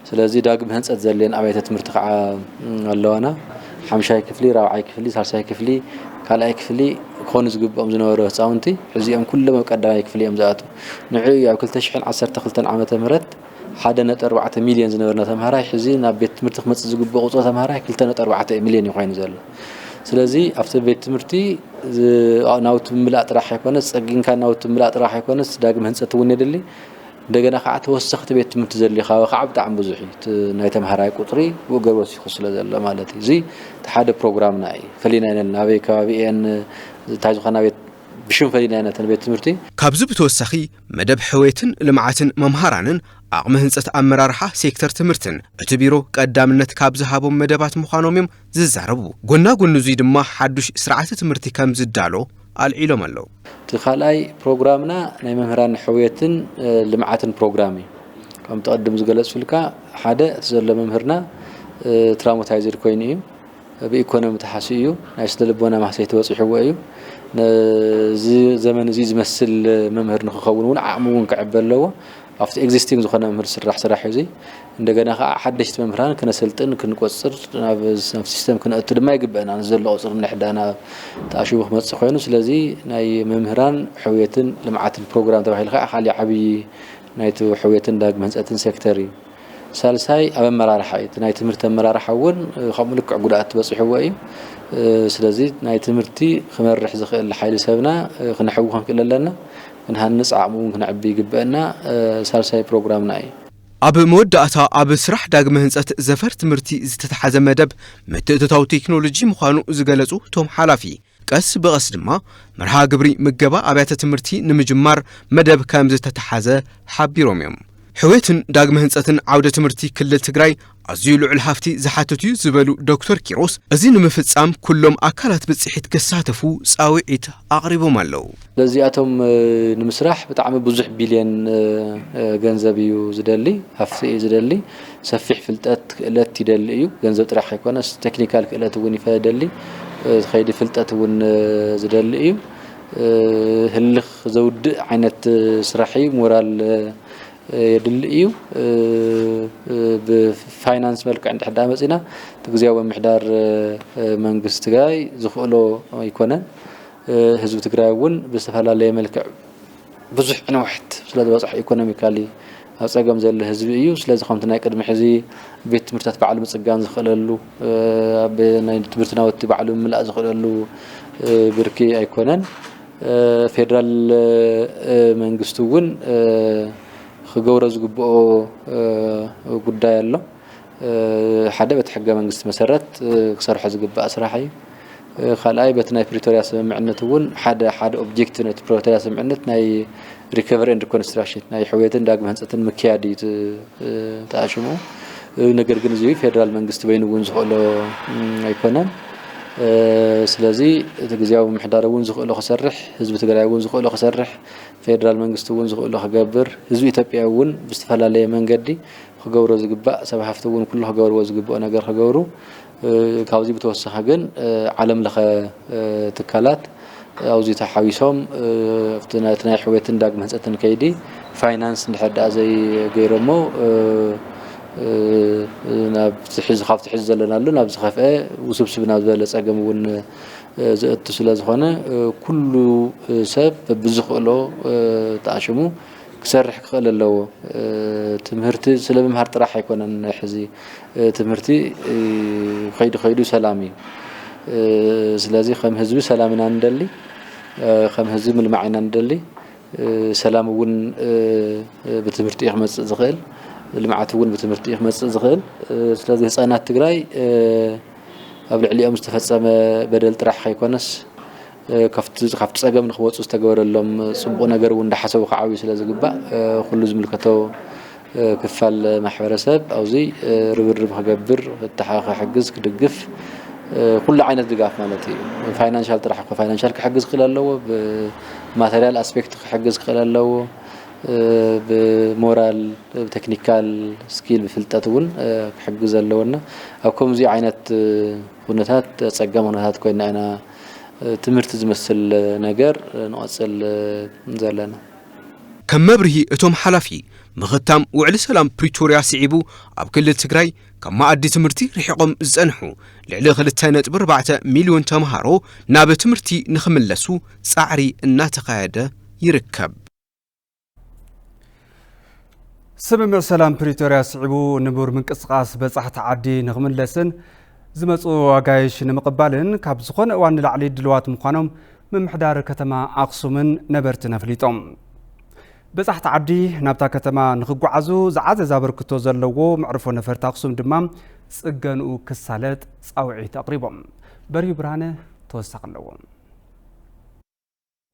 ስለዚ ዳግም ህንፀት ዘድልየን ኣብያተ ትምህርቲ ከዓ ኣለዋና። ሓምሻይ ክፍሊ፣ ራብዓይ ክፍሊ፣ ሳልሳይ ክፍሊ፣ ካልኣይ ክፍሊ ክኾኑ ዝግብኦም ዝነበሩ ህፃውንቲ ሕዚኦም ኩሎም ኣብ ቀዳማይ ክፍሊ እዮም ዝኣትዉ። ንዑ እዩ ኣብ ክልተ ሽሕን ዓሰርተ ክልተን ዓመተ ምህረት ሓደ ነጥቢ ኣርባዕተ ሚልዮን ዝነበርና ተምሃራይ ሕዚ ናብ ቤት ትምህርቲ ክመፅእ ዝግብኦ ቁፅሪ ተምሃራይ ክልተ ነጥቢ ኣርባዕተ ሚልዮን እዩ ኮይኑ ዘሎ። ስለዚ ኣብቲ ቤት ትምህርቲ ናውቲ ምላእ ጥራሕ ኣይኮነስ ፀጊንካ ናውቲ ምላእ ጥራሕ ኣይኮነስ ዳግም ህንፀት እውን የድሊ። እንደገና ከዓ ተወሰኽቲ ቤት ትምህርቲ ዘድልዩ ከባቢ ከዓ ብጣዕሚ ብዙሕ እዩ። እቲ ናይ ተምሃራይ ቁፅሪ ብኡ ገር ወሲኹ ስለ ዘሎ ማለት እዩ። እዚ እቲ ሓደ ፕሮግራምና እዩ። ፈሊና ኢና ናበይ ከባቢ እየን እንታይ ዝኾና ቤት ብሽም ፈሊና ኢና ነተን ቤት ትምህርቲ። ካብዚ ብተወሳኺ መደብ ሕውየትን ልምዓትን መምሃራንን ዓቕሚ ህንፀት ኣመራርሓ ሴክተር ትምህርትን እቲ ቢሮ ቀዳምነት ካብ ዝሃቦም መደባት ምዃኖም እዮም ዝዛረቡ። ጎና ጎኒ እዙይ ድማ ሓዱሽ ስርዓተ ትምህርቲ ከም ዝዳሎ ኣልዒሎም ኣለዉ። እቲ ካልኣይ ፕሮግራምና ናይ መምህራን ሕውየትን ልምዓትን ፕሮግራም እዩ። ከምቲ ቅድም ዝገለፅኩልካ ሓደ እቲ ዘሎ መምህርና ትራውማታይዝድ ኮይኑ እዩ። ብኢኮኖሚ ተሓሲኡ እዩ። ናይ ስነ ልቦና ማህሰይቲ በፂሕዎ እዩ። ነዚ ዘመን እዚ ዝመስል መምህር ንክኸውን እውን ዓቕሚ እውን ክዕበ ኣለዎ። ኣብቲ ኤግዚስቲንግ ዝኾነ መምህር ዝስራሕ ስራሕ እዩ እዚ። እንደገና ከዓ ሓደሽቲ መምህራን ክነሰልጥን ክንቆፅር ናብ ሲስተም ክነእቱ ድማ ይግበአና። ንዘሎ ቁፅሪ ንሕዳ ናብ ተኣሽቡ ክመፅእ ኮይኑ ስለዚ ናይ መምህራን ሕውየትን ልምዓትን ፕሮግራም ተባሂሉ ከዓ ካሊእ ዓብዪ ናይቲ ሕውየትን ዳግም ህንፀትን ሴክተር እዩ። ሳልሳይ ኣብ ኣመራርሓ እዩ። እቲ ናይ ትምህርቲ ኣመራርሓ እውን ከምኡ ልክዕ ጉድኣት በፂሕዎ እዩ። ስለዚ ናይ ትምህርቲ ክመርሕ ዝኽእል ሓይሊ ሰብና ክነሕዊ ክንክእል ኣለና። ክንሃንፅ ዓቕሚ እውን ክነዕቢ ይግበአና። ሳልሳይ ፕሮግራምና እዩ። ኣብ መወዳእታ ኣብ ስራሕ ዳግመ ህንፀት ዘፈር ትምህርቲ ዝተተሓዘ መደብ ምትእትታው ቴክኖሎጂ ምዃኑ ዝገለፁ እቶም ሓላፊ ቀስ ብቐስ ድማ መርሃ ግብሪ ምገባ ኣብያተ ትምህርቲ ንምጅማር መደብ ከም ዝተተሓዘ ሓቢሮም እዮም። ሕውየትን ዳግመ ህንፀትን ዓውደ ትምህርቲ ክልል ትግራይ ኣዝዩ ልዑል ሃፍቲ ዝሓትት እዩ ዝበሉ ዶክተር ኪሮስ፣ እዚ ንምፍፃም ኩሎም ኣካላት ብፅሒት ክሳተፉ ፃውዒት ኣቕሪቦም ኣለዉ። ስለዚኣቶም ንምስራሕ ብጣዕሚ ብዙሕ ቢልዮን ገንዘብ እዩ ዝደሊ፣ ሃፍቲ እዩ ዝደሊ። ሰፊሕ ፍልጠት ክእለት ይደሊ እዩ። ገንዘብ ጥራሕ ከይኮነስ ቴክኒካል ክእለት እውን ይደሊ። እቲ ከይዲ ፍልጠት እውን ዝደሊ እዩ። ህልኽ ዘውድእ ዓይነት ስራሕ እዩ። ሞራል የድሊ እዩ። ብፋይናንስ መልክዕ እንድሕር ዳኣ መፂና እቲ ግዝያዊ ምምሕዳር መንግስቲ ትግራይ ዝኽእሎ ኣይኮነን። ህዝቢ ትግራይ እውን ብዝተፈላለየ መልክዕ ብዙሕ ዕንወሕት ስለ ዝበፅሖ ኢኮኖሚካሊ ኣብ ፀገም ዘሎ ህዝቢ እዩ። ስለዚ ከምቲ ናይ ቅድሚ ሕዚ ቤት ትምህርትታት ባዕሉ ምፅጋን ዝኽእለሉ፣ ኣብ ናይ ትምህርቲ ናውቲ ባዕሉ ምምላእ ዝኽእለሉ ብርኪ ኣይኮነን። ፌደራል መንግስቲ እውን ክገብሮ ዝግብኦ ጉዳይ ኣሎ። ሓደ በቲ ሕገ መንግስቲ መሰረት ክሰርሖ ዝግባእ ስራሕ እዩ። ካልኣይ በቲ ናይ ፕሪቶርያ ስምምዕነት እውን ሓደ ሓደ ኦብጀክቲቭ ናይቲ ፕሪቶርያ ስምምዕነት ናይ ሪከቨሪ ኤንድ ኮንስትራክሽን ናይ ሕውየትን ዳግመ ህንፀትን ምክያድ እዩ ተኣሽሙ። ነገር ግን እዚ ፌደራል መንግስቲ በይኑ እውን ዝኽእሎ ኣይኮነን። ስለዚ እቲ ግዜያዊ ምምሕዳር እውን ዝኽእሎ ክሰርሕ፣ ህዝቢ ትግራይ እውን ዝኽእሎ ክሰርሕ፣ ፌደራል መንግስቲ እውን ዝኽእሎ ክገብር፣ ህዝቢ ኢትዮጵያ እውን ብዝተፈላለየ መንገዲ ክገብሮ ዝግባእ፣ ሰብ ሃፍቲ እውን ኩሉ ክገብርዎ ዝግብኦ ነገር ክገብሩ፣ ካብዚ ብተወሳኺ ግን ዓለም ለኸ ትካላት ኣብዚ ተሓዊሶም ኣብቲ ናይ ሕውየትን ዳግመ ህንፀትን ከይዲ ፋይናንስ እንድሕር ደኣ ዘይገይሮሞ፣ ናብ ትሕዚ፣ ካብቲ ሕዚ ዘለናሉ ናብ ዝኸፍአ ውስብስብ ናብ ዝበለ ፀገም እውን ዘእቱ ስለ ዝኾነ፣ ኩሉ ሰብ በብዝኽእሎ ተኣሽሙ ክሰርሕ ክኽእል ኣለዎ። ትምህርቲ ስለ ምምሃር ጥራሕ ኣይኮነን ሕዚ ትምህርቲ፣ ከይዱ ከይዱ ሰላም እዩ። ስለዚ ከም ህዝቢ ሰላም ኢና ንደሊ፣ ከም ህዝቢ ምልማዕ ኢና ንደሊ። ሰላም እውን ብትምህርቲ እዩ ክመፅእ ዝኽእል፣ ልምዓት እውን ብትምህርቲ እዩ ክመፅእ ዝኽእል። ስለዚ ህፃናት ትግራይ ኣብ ልዕሊኦም ዝተፈፀመ በደል ጥራሕ ከይኮነስ፣ ካብቲ፣ ካብቲ ፀገም ንክወፁ ዝተገበረሎም ፅቡቕ ነገር እውን እንዳሓሰቡ ክዓብዩ ስለ ዝግባእ፣ ኩሉ ዝምልከቶ ክፋል ማሕበረሰብ ኣብዚ ርብርብ ክገብር፣ ክተሓ-፣ ክሕግዝ፣ ክድግፍ፣ ኩሉ ዓይነት ድጋፍ ማለት እዩ። ፋይናንሻል ጥራሕ እኮ፣ ፋይናንሻል ክሕግዝ ክኽእል ኣለዎ፣ ብማተሪያል ኣስፔክት ክሕግዝ ክኽእል ኣለዎ፣ ብሞራል፣ ብቴክኒካል ስኪል፣ ብፍልጠት እውን ክሕግዝ ኣለዎ። እና ኣብ ከምዚ ዓይነት ኩነታት፣ ፀገም ኩነታት ኮይና ኢና ትምህርቲ ዝመስል ነገር ንቐፅል ዘለና። ከም መብርሂ እቶም ሓላፊ፣ ምኽታም ውዕሊ ሰላም ፕሪቶርያ ስዒቡ፣ ኣብ ክልል ትግራይ ካብ መኣዲ ትምህርቲ ርሒቖም ዝጸንሑ ልዕሊ ክልተ ነጥቢ ኣርባዕተ ሚልዮን ተምሃሮ ናብ ትምህርቲ ንኽምለሱ ጻዕሪ እናተኻየደ ይርከብ። ስምምዕ ሰላም ፕሪቶርያ ስዒቡ፣ ንቡር ምንቅስቓስ በጻሕቲ ዓዲ ንኽምለስን ዝመጹ ኣጋይሽ ንምቕባልን ካብ ዝኾነ እዋን ንላዕሊ ድልዋት ምዃኖም ምምሕዳር ከተማ ኣኽሱምን ነበርትን ኣፍሊጦም። በጻሕቲ ዓዲ ናብታ ከተማ ንኽጓዓዙ ዝዓዘዘ ኣበርክቶ ዘለዎ መዕርፎ ነፈርቲ ኣኽሱም ድማ ጽገንኡ ክሳለጥ ጻውዒት ኣቕሪቦም። በርሂ ብርሃነ ተወሳኺ ኣለዎ።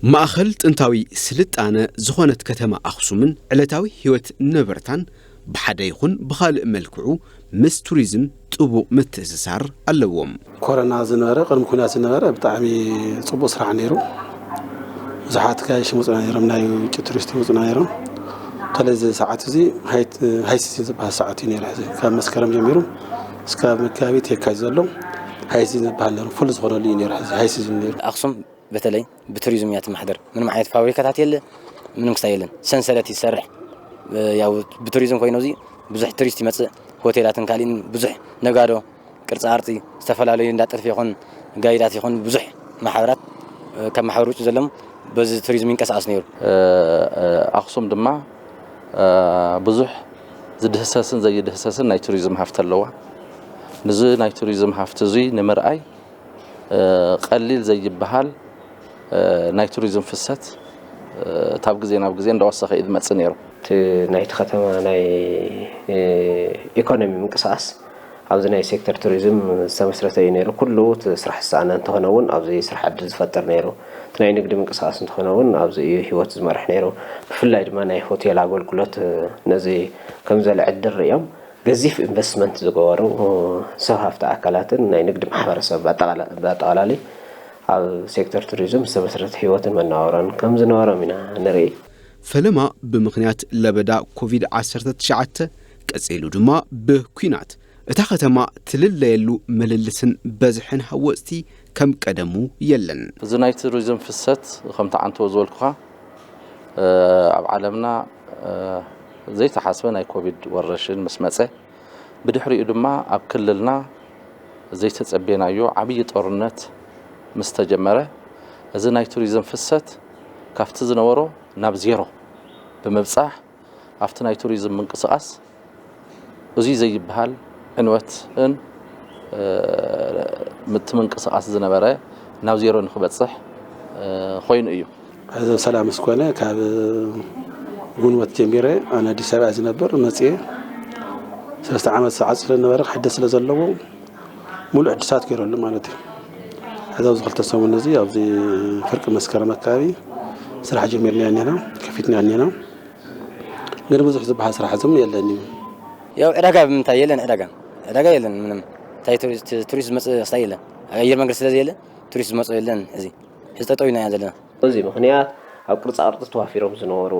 ማእኸል ጥንታዊ ስልጣነ ዝኾነት ከተማ ኣኽሱምን ዕለታዊ ህይወት ነበርታን ብሓደ ይኹን ብኻልእ መልክዑ ምስ ቱሪዝም ጥቡቕ ምትእስሳር ኣለዎም። ኮረና ዝነበረ፣ ቅድሚ ኩናት ዝነበረ ብጣዕሚ ጽቡቕ ስራሕ ነይሩ። ብዙሓት ጋይሽ ይመጹና ነይሮም፣ ናይ ውጭ ቱሪስት ይመጹና ነይሮም። በተለይ እዚ ሰዓት እዚ ሃይት-፣ ሃይ ሲዝን ዝበሃል ሰዓት እዩ ነይሩ። ሕዚ ካብ መስከረም ጀሚሩ እስካብ መጋቢት የካቲት ዘሎ ሃይ ሲዝን ዝበሃል ነይሩ። ፉል ዝኾነሉ እዩ ነይሩ። ሕዚ ሃይ ሲዝን ነይሩ። ኣኽሱም በተለይ ብቱሪዝም እያ ትመሓደር። ምንም ዓይነት ፋብሪካታት የለ፣ ምንም ክስታይ የለን። ሰንሰለት ይሰርሕ። ያው ብቱሪዝም ኮይኑ እዚ ብዙሕ ቱሪስት ይመጽእ፣ ሆቴላትን ካልእን ብዙሕ ነጋዶ፣ ቅርጻ ቅርጺ፣ ዝተፈላለዩ እንዳ ጥልፊ ይኹን ጋይዳት ይኹን ብዙሕ ማሕበራት፣ ካብ ማሕበር ውጭ ዘለዎም በዚ ቱሪዝም ይንቀሳቐስ ነይሩ። ኣኽሱም ድማ ብዙሕ ዝድህሰስን ዘይድህሰስን ናይ ቱሪዝም ሃፍቲ ኣለዋ። ንዚ ናይ ቱሪዝም ሃፍቲ እዚ ንምርኣይ ቀሊል ዘይበሃል ናይ ቱሪዝም ፍሰት ካብ ግዜ ናብ ግዜ እንዳወሰኸ እዩ ዝመጽእ ነይሩ። እቲ ናይቲ ከተማ ናይ ኢኮኖሚ ምንቅስቓስ ኣብዚ ናይ ሴክተር ቱሪዝም ዝተመስረተ እዩ ነይሩ። ኩሉ እቲ ስራሕ ዝሰኣነ እንተኾነ እውን ኣብዚ ስራሕ ዕድል ዝፈጥር ነይሩ። እቲ ናይ ንግዲ ምንቅስቓስ እንተኾነ እውን ኣብዚ እዩ ህይወት ዝመርሕ ነይሩ። ብፍላይ ድማ ናይ ሆቴል ኣገልግሎት ነዚ ከም ዘለ ዕድል ርእዮም ገዚፍ ኢንቨስትመንት ዝገበሩ ሰብ ሃፍቲ ኣካላትን ናይ ንግዲ ማሕበረሰብ ብኣጠቓላ-፣ ብኣጠቓላሊ ኣብ ሴክተር ቱሪዝም ዝተመስረተ ህይወትን መነባብሮን ከም ዝነበሮም ኢና ንርኢ። ፈለማ ብምኽንያት ለበዳ ኮቪድ ዓሰርተ ትሽዓተ ቀጺሉ ድማ ብኲናት እታ ከተማ ትልለየሉ ምልልስን በዝሕን ሃወፅቲ ከም ቀደሙ የለን። እዚ ናይ ቱሪዝም ፍሰት ከምቲ ዓንተቦ ዝበልኩኻ፣ እ፣ ኣብ ዓለምና፣ እ፣ ዘይተሓስበ ናይ ኮቪድ ወረርሽን ምስ መጸ፣ ብድሕሪኡ ድማ ኣብ ክልልና ዘይተጸበናዮ ዓብዪ ጦርነት ምስ ተጀመረ፣ እዚ ናይ ቱሪዝም ፍሰት ካብቲ ዝነበሮ ናብ ዜሮ ብምብጻሕ፣ ኣብቲ ናይ ቱሪዝም ምንቅስቓስ እዙይ ዘይበሃል ዕንወትን፣ እ፣ ምት ምንቅስቓስ ዝነበረ ናብ ዜሮ ንክበፅሕ፣ እ፣ ኮይኑ እዩ። ሕዚ ሰላም ምስ ኮነ፣ ካብ ግንቦት ጀሚረ ኣነ ኣዲስ ኣበባ ዝነብር መፅየ ሰለስተ ዓመት ዝዓፅለ ነበረ፣ ክሕደስ ስለ ዘለዎ ሙሉእ ሕድሳት ገይረሉ ማለት እዩ። ሕዚ ኣብዚ ክልተ ሰሙን እዚ ኣብዚ ፍርቂ መስከረም ኣካባቢ ስራሕ ጀሚርና እኒና፣ ከፊትና እኒና። ግን ብዙሕ ዝበሃል ስራሕ ዝም የለን እዩ። ያው ዕዳጋ ብምንታይ የለን ዕዳጋ? ዕዳጋ የለን ምንም። እቲ እንታይ ቱሪስት፣ ቱሪስት ዝመጽእ ክሳብ የለን። ኣየር መንገድ ስለ ዘየለ ቱሪስት ዝመጽእ የለን። እዚ ሕዚ ጠጠው ኢና ዘለና። በዚ ምኽንያት ኣብ ቅርጻ ቅርጺ ተዋፊሮም ዝነበሩ፣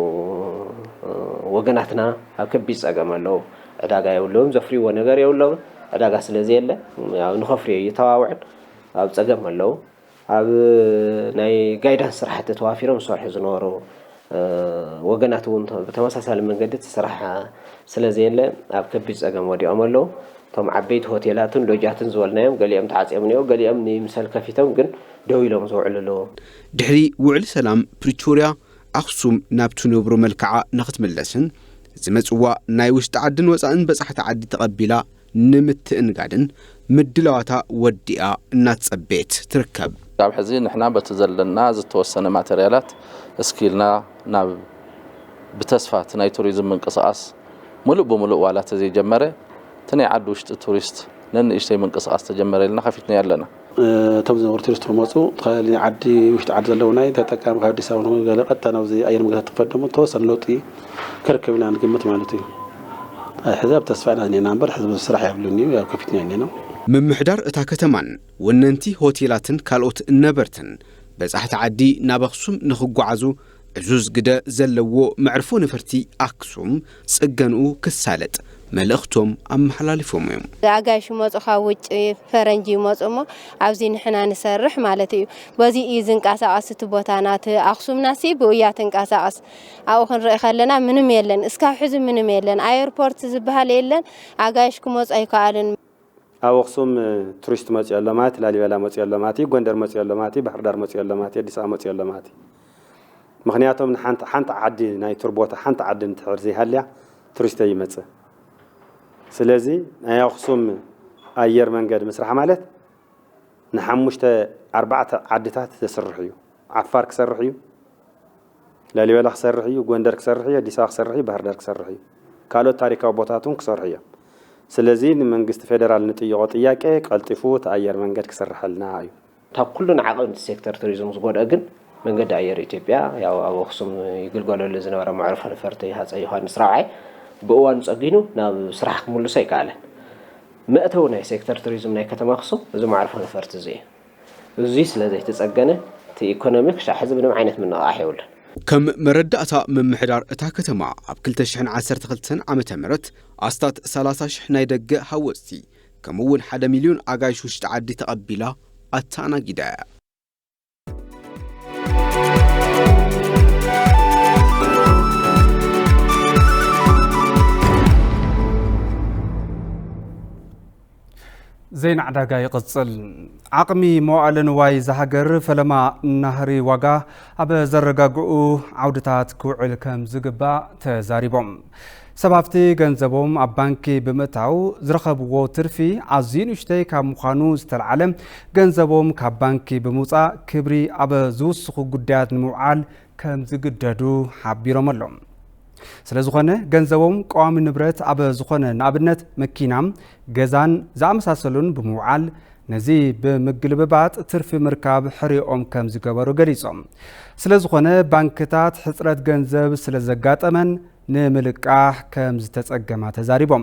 እ፣ ወገናትና ኣብ ከቢድ ጸገም ኣለዉ። ዕዳጋ የብሎም፣ ዘፍርይዎ ነገር የብሎም። ዕዳጋ ስለ ዘየለ፣ ያው ንኸፍርዮ እየተዋውዕን ኣብ ጸገም ኣለዉ። ኣብ ናይ ጋይዳንስ ስራሕቲ ተዋፊሮም ዝሰርሑ ዝነበሩ፣ እ፣ ወገናት እውን ተ-፣ ብተመሳሳሊ መንገዲ እቲ ስራሕ ስለ ዘየለ ኣብ ከቢድ ጸገም ወዲቖም ኣለዉ። እቶም ዓበይቲ ሆቴላትን ሎጃትን ዝበልናዮም ገሊኦም ተዓጽዮም እኒኦ፣ ገሊኦም ንይምሰል ከፊቶም ግን ደው ኢሎም ዝውዕሉ ኣለዉ። ድሕሪ ውዕል ሰላም ፕሪቶርያ ኣኽሱም ናብ ትነብሮ መልክዓ ንኽትምለስን ዝመጽዋ ናይ ውሽጢ ዓድን ወጻእን በጻሕቲ ዓዲ ተቐቢላ ንምትእንጋድን ምድላዋታ ወዲኣ እናተጸበየት ትርከብ። ካብ ሕዚ ንሕና በቲ ዘለና ዝተወሰነ ማተርያላት እስኪልና ናብ ብተስፋ እቲ ናይ ቱሪዝም ምንቅስቓስ ምሉእ ብምሉእ ዋላ ተዘይጀመረ፣ እቲ ናይ ዓዲ ውሽጢ ቱሪስት ነንእሽተይ ምንቅስቓስ ተጀመረ ኢልና ከፊትና ኣለና። እቶም ዝነበሩ ቱሪስት ክመፁ፣ እቲ ናይ ዓዲ ውሽጢ ዓዲ ዘለዉ ናይ ተጠቃሚ ካብ ኣዲስ ኣበባ ንኹን ገለ ቀጥታ ናብዚ ኣየር መንገዲ ትፈደሙ ተወሰነ ለውጢ ክርከብ ኢና ንግምት ማለት እዩ። ሕዚ ኣብ ተስፋ ኢና ዝኔና እምበር ሕዚ ብዙሕ ስራሕ የብሉን እዩ፣ ያው ከፊትና እኔና። ምምሕዳር እታ ከተማን ወነንቲ ሆቴላትን ካልኦት ነበርትን በጻሕቲ ዓዲ ናብ ኣኽሱም ንኽጓዓዙ ዕዙዝ ግደ ዘለዎ መዕርፎ ነፈርቲ ኣክሱም ጽገንኡ ክሳለጥ መልእኽቶም ኣመሓላሊፎም እዮም። ኣጋይሽ ይመጹ ካብ ውጭ፣ ፈረንጂ ይመጹ እሞ ኣብዚ ንሕና ንሰርሕ ማለት እዩ። በዚ እዩ ዝንቀሳቐስ እቲ ቦታና። እቲ ኣኽሱምናሲ ብኡ እያ ትንቀሳቐስ። ኣብኡ ክንርኢ ከለና ምንም የለን። እስካብ ሕዚ ምንም የለን። ኣየርፖርት ዝበሃል የለን። ኣጋይሽ ክመጹ ኣይከኣሉን። ኣብ ኣኽሱም ቱሪስት መጺኡ ኣሎ ማለት፣ ላሊበላ መጺኡ ኣሎ ማለት እዩ፣ ጎንደር መጺኡ ኣሎ ማለት እዩ፣ ባህር ዳር መጺኡ ኣሎ ማለት እዩ፣ ኣዲስ ኣበባ መጺኡ ኣሎ ማለት እዩ። ምኽንያቶም ንሓንቲ፣ ሓንቲ ዓዲ ናይ ቱር ቦታ፣ ሓንቲ ዓዲ እንድሕር ዘይሃልያ ቱሪስት ኣይመጽእ። ስለዚ ናይ ኣኽሱም ኣየር መንገድ ምስራሕ ማለት ንሓሙሽተ ኣርባዕተ ዓድታት ዘስርሕ እዩ። ዓፋር ክሰርሕ እዩ፣ ላሊበላ ክሰርሕ እዩ፣ ጎንደር ክሰርሕ እዩ፣ ኣዲስ ኣበባ ክሰርሕ እዩ፣ ባህር ዳር ክሰርሕ እዩ። ካልኦት ታሪካዊ ቦታታት እውን ክሰርሑ እዮም። ስለዚ ንመንግስቲ ፌደራል ንጥይቖ ጥያቄ ቀልጢፉ እቲ ኣየር መንገድ ክስርሐልና እዩ። ካብ ኩሉ ንዓቐብ እቲ ሴክተር ቱሪዝም ዝጎድኦ ግን መንገዲ ኣየር ኢትዮጵያ፣ ያው ኣብ ኣኽሱም ይግልገለሉ ዝነበረ መዕርፎ ነፈርቲ ሃፀይ ዮሃንስ ራብዓይ ብእዋኑ ጸጊኑ ናብ ስራሕ ክምልሶ ኣይከኣለን። መእተዊ ናይ ሴክተር ቱሪዝም ናይ ከተማ ኣኽሱም እዚ መዕርፎ ነፈርቲ እዚ እዩ። እዚ ስለ ዘይተጸገነ እቲ ኢኮኖሚ ክሻዕ ሕዚ ምንም ዓይነት ምንቕቓሕ የብሉን። ከም መረዳእታ ምምሕዳር እታ ከተማ ኣብ ክልተ ሽሕን ዓሰርተ ክልተን ዓመተ ምህረት ኣስታት ሰላሳ ሽሕ ናይ ደገ ሃወጽቲ ከምኡ እውን ሓደ ሚልዮን ኣጋይሽ ውሽጢ ዓዲ ተቐቢላ ኣተኣናጊዳ እያ። ዜና ዕዳጋ ይቕጽል። ዓቕሚ መዋእለ ንዋይ እዛ ሃገር ፈለማ ናህሪ ዋጋ ኣብ ዘረጋግዑ ዓውድታት ክውዕል ከም ዝግባእ ተዛሪቦም። ሰብ ሃፍቲ ገንዘቦም ኣብ ባንኪ ብምእታው ዝረኸብዎ ትርፊ ኣዝዩ ንእሽተይ ካብ ምዃኑ ዝተልዓለ፣ ገንዘቦም ካብ ባንኪ ብምውጻእ ክብሪ ኣብ ዝውስኹ ጉዳያት ንምውዓል ከም ዝግደዱ ሓቢሮም ኣለዉ። ስለ ዝኾነ ገንዘቦም ቀዋሚ ንብረት ኣብ ዝኾነ፣ ንኣብነት መኪና፣ ገዛን ዝኣመሳሰሉን ብምውዓል ነዚ ብምግልብባጥ ትርፊ ምርካብ ሕርዮኦም ከም ዝገበሩ ገሊጾም። ስለ ዝኾነ ባንክታት ሕጽረት ገንዘብ ስለ ዘጋጠመን ንምልቃሕ ከም ዝተጸገማ ተዛሪቦም።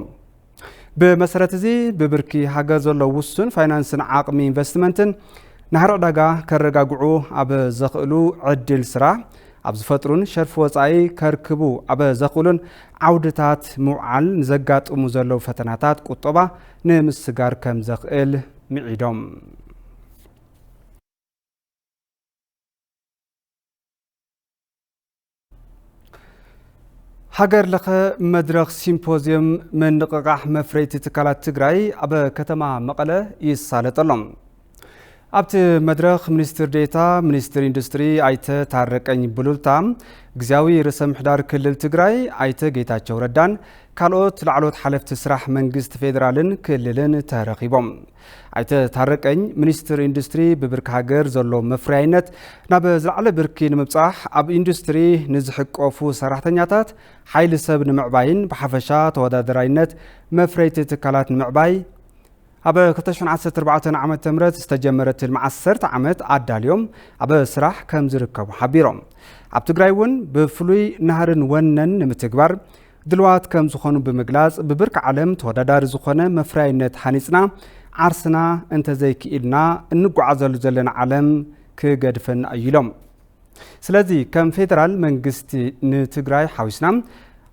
ብመሰረት እዚ ብብርኪ ሃገር ዘሎ ውሱን ፋይናንስን ዓቕሚ ኢንቨስትመንትን ናህሪ ዕዳጋ ከረጋግዑ ኣብ ዘኽእሉ ዕድል ስራሕ ኣብ ዝፈጥሩን ሸርፊ ወጻኢ ከርክቡ ኣብ ዘኽእሉን ዓውድታት ምውዓል ንዘጋጥሙ ዘለዉ ፈተናታት ቁጠባ ንምስጋር ከም ዘኽእል ምዒዶም። ሃገር ለኸ መድረኽ ሲምፖዝየም ምንቕቓሕ መፍረይቲ ትካላት ትግራይ ኣብ ከተማ መቐለ ይሳለጥ ኣሎ። ኣብቲ መድረኽ ሚኒስትር ዴኤታ ሚኒስትር ኢንዱስትሪ ኣይተ ታረቀኝ ቡሉልታ፣ ግዝያዊ ርእሰ ምሕዳር ክልል ትግራይ ኣይተ ጌታቸው ረዳን ካልኦት ላዕለዎት ሓለፍቲ ስራሕ መንግስቲ ፌዴራልን ክልልን ተረኺቦም። ኣይተ ታረቀኝ፣ ሚኒስትር ኢንዱስትሪ ብብርኪ ሃገር ዘሎ መፍረያይነት ናብ ዝለዓለ ብርኪ ንምብጻሕ ኣብ ኢንዱስትሪ ንዝሕቀፉ ሰራሕተኛታት ሓይሊ ሰብ ንምዕባይን ብሓፈሻ ተወዳደራይነት መፍረይቲ ትካላት ንምዕባይ ኣብ ክልተ ሽሕን ዓሰርተ ኣርባዕተን ዓመተ ምህረት ዝተጀመረ ትልሚ ዓሰርተ ዓመት ኣዳልዮም ኣብ ስራሕ ከም ዝርከቡ ሓቢሮም። ኣብ ትግራይ እውን ብፍሉይ ናህርን ወነን ንምትግባር ድልዋት ከም ዝኾኑ ብምግላጽ፣ ብብርኪ ዓለም ተወዳዳሪ ዝኾነ መፍረያይነት ሃኒጽና ዓርስና እንተዘይክኢልና እንጓዓዘሉ ዘለና ዓለም ክገድፈና እዩ ኢሎም። ስለዚ ከም ፌደራል መንግስቲ ንትግራይ ሓዊስና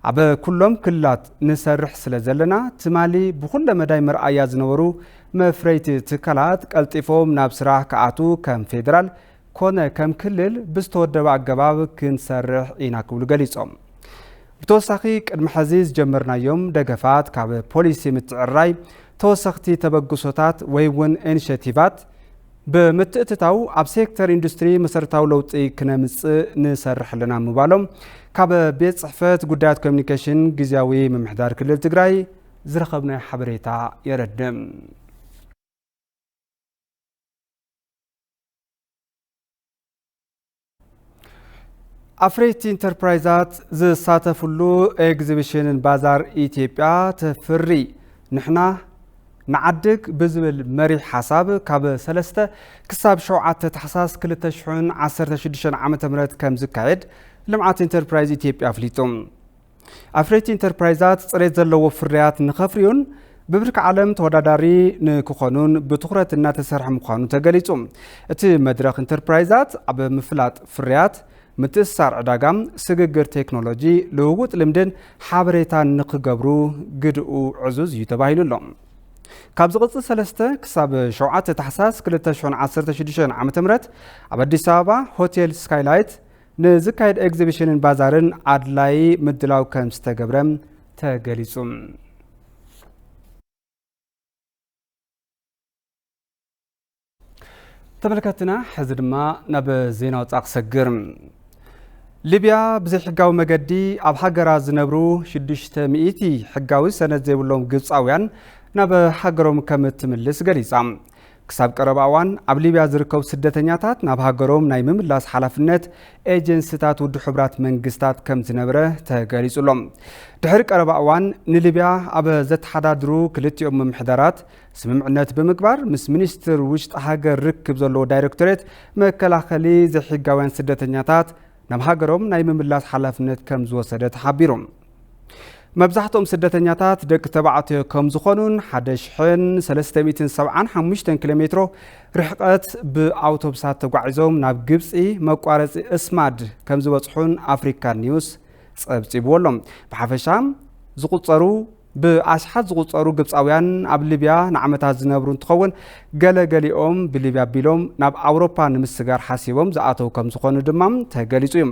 ኣብ ኩሎም ክልላት ንሰርሕ ስለ ዘለና ትማሊ ብኩለ መዳይ መርኣያ ዝነበሩ መፍረይቲ ትካላት ቀልጢፎም ናብ ስራሕ ክኣትዉ ከም ፌደራል ኮነ ከም ክልል ብዝተወደበ ኣገባብ ክንሰርሕ ኢና ክብሉ ገሊጾም። ብተወሳኺ ቅድሚ ሕዚ ዝጀመርናዮም ደገፋት ካብ ፖሊሲ ምትዕርራይ ተወሰኽቲ ተበግሶታት ወይ እውን ኢኒሼቲቫት ብምትእትታው ኣብ ሴክተር ኢንዱስትሪ መሰረታዊ ለውጢ ክነምጽእ ንሰርሕ ኣለና ምባሎም ካብ ቤት ጽሕፈት ጉዳያት ኮሚኒኬሽን ግዝያዊ ምምሕዳር ክልል ትግራይ ዝረኸብናዮ ሓበሬታ የረድእ። ኣፍረይቲ ኢንተርፕራይዛት ዝሳተፍሉ ኤግዚቢሽንን ባዛር ኢትዮጵያ ተፍሪ ንሕና ንዓድግ ብዝብል መሪሕ ሓሳብ ካብ ሰለስተ ክሳብ ሸውዓተ ታሕሳስ ክልተ ሽሕን ዓሰርተ ሽዱሽተን ዓመተ ምህረት ከም ዝካየድ ልምዓት ኢንተርፕራይዝ ኢትዮጵያ ኣፍሊጡ። ኣፍረይቲ ኢንተርፕራይዛት ጽሬት ዘለዎ ፍርያት ንኸፍርዩን ብብርኪ ዓለም ተወዳዳሪ ንክኾኑን ብትኹረት እናተሰርሐ ምዃኑ ተገሊጹ። እቲ መድረኽ ኢንተርፕራይዛት ኣብ ምፍላጥ ፍርያት፣ ምትእስሳር ዕዳጋ፣ ስግግር ቴክኖሎጂ፣ ልውውጥ ልምድን ሓበሬታን ንክገብሩ ግድኡ ዕዙዝ እዩ ተባሂሉ ኣሎ። ካብ ዝቕጽል ሰለስተ ክሳብ ሸውዓተ ታሕሳስ ክልተ ሽሕን ዓሰርተ ሽዱሽተን ዓመተ ምህረት ኣብ ኣዲስ ኣበባ ሆቴል ስካይላይት ንዝካየድ ኤግዚቢሽንን ባዛርን ኣድላዪ ምድላው ከም ዝተገብረ ተገሊጹ። ተመልከትና፣ ሕዚ ድማ ናብ ዜና ወጻኢ ክሰግር። ሊብያ ብዘይሕጋዊ መገዲ ኣብ ሃገራ ዝነብሩ ሽዱሽተ ሚእቲ ሕጋዊ ሰነድ ዘይብሎም ግብጻውያን ናብ ሃገሮም ከም እትምልስ ገሊጻ። ክሳብ ቀረባ እዋን ኣብ ሊብያ ዝርከቡ ስደተኛታት ናብ ሃገሮም ናይ ምምላስ ሓላፍነት ኤጀንሲታት ውድብ ሕቡራት መንግስታት ከም ዝነበረ ተገሊጹ ኣሎ። ድሕሪ ቀረባ እዋን ንሊብያ ኣብ ዘተሓዳድሩ ክልቲኦም ምምሕዳራት ስምምዕነት ብምግባር ምስ ሚኒስትር ውሽጢ ሃገር ርክብ ዘለዎ ዳይሬክቶሬት መከላኸሊ ዘይሕጋውያን ስደተኛታት ናብ ሃገሮም ናይ ምምላስ ሓላፍነት ከም ዝወሰደ ተሓቢሩ። መብዛሕትኦም ስደተኛታት ደቂ ተባዕትዮ ከም ዝኾኑን ሓደ ሽሕን ሰለስተ ሚእትን ሰብዓን ሓሙሽተን ኪሎ ሜትሮ ርሕቀት ብኣውቶቡሳት ተጓዒዞም ናብ ግብጺ መቋረጺ እስማድ ከም ዝበጽሑን ኣፍሪካ ኒውስ ጸብጺብዎ ኣሎ። ብሓፈሻ ዝቑጸሩ፣ ብኣሽሓት ዝቑጸሩ ግብጻውያን ኣብ ሊብያ ንዓመታት ዝነብሩ እንትኸውን፣ ገለ ገሊኦም ብሊብያ ኣቢሎም ናብ ኣውሮፓ ንምስጋር ሓሲቦም ዝኣተው ከም ዝኾኑ ድማ ተገሊጹ እዩ።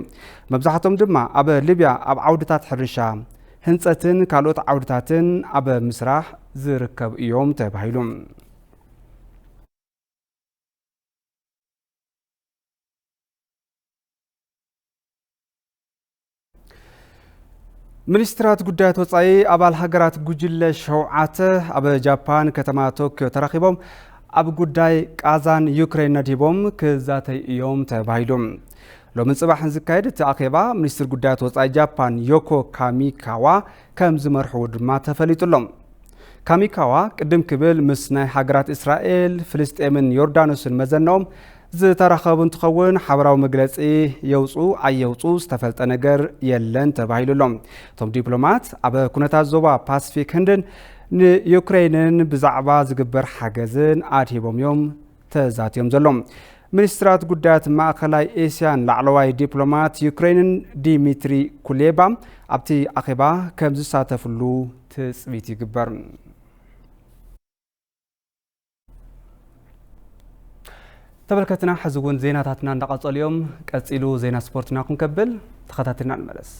መብዛሕትኦም ድማ ኣብ ሊብያ ኣብ ዓውድታት ሕርሻ፣ ህንጸትን ካልኦት ዓውድታትን ኣብ ምስራሕ ዝርከቡ እዮም ተባሂሉ። ሚኒስትራት ጉዳያት ወጻኢ ኣባል ሃገራት ጉጅለ ሸውዓተ ኣብ ጃፓን ከተማ ቶክዮ ተራኺቦም ኣብ ጉዳይ ቃዛን ዩክሬን ነዲቦም ክዛተዩ እዮም ተባሂሉ። ሎምን ጽባሕን ዝካየድ እቲ ኣኼባ ሚኒስትር ጉዳያት ወጻኢ ጃፓን ዮኮ ካሚካዋ ከም ዝመርሕዎ ድማ ተፈሊጡ ኣሎ። ካሚካዋ ቅድም ክብል ምስ ናይ ሃገራት እስራኤል፣ ፍልስጤምን ዮርዳኖስን መዘናኦም ዝተራኸቡ እንትኸውን፣ ሓበራዊ መግለጺ የውጹ ኣየውጹ ዝተፈልጠ ነገር የለን ተባሂሉ ኣሎ። እቶም ዲፕሎማት ኣብ ኩነታት ዞባ ፓሲፊክ ህንድን ንዩክሬንን ብዛዕባ ዝግበር ሓገዝን ኣድሂቦም እዮም ተዛትዮም ዘለዉ። ሚኒስትራት ጉዳያት ማእኸላይ ኤስያን ላዕለዋይ ዲፕሎማት ዩክሬንን ዲሚትሪ ኩሌባ ኣብቲ ኣኼባ ከም ዝሳተፍሉ ትጽቢት ይግበር። ተመልከትና፣ ሕዚ እውን ዜናታትና እንዳቐጸሉ እዮም። ቀጺሉ ዜና ስፖርትና ክንከብል ተኸታተልና ንመለስ።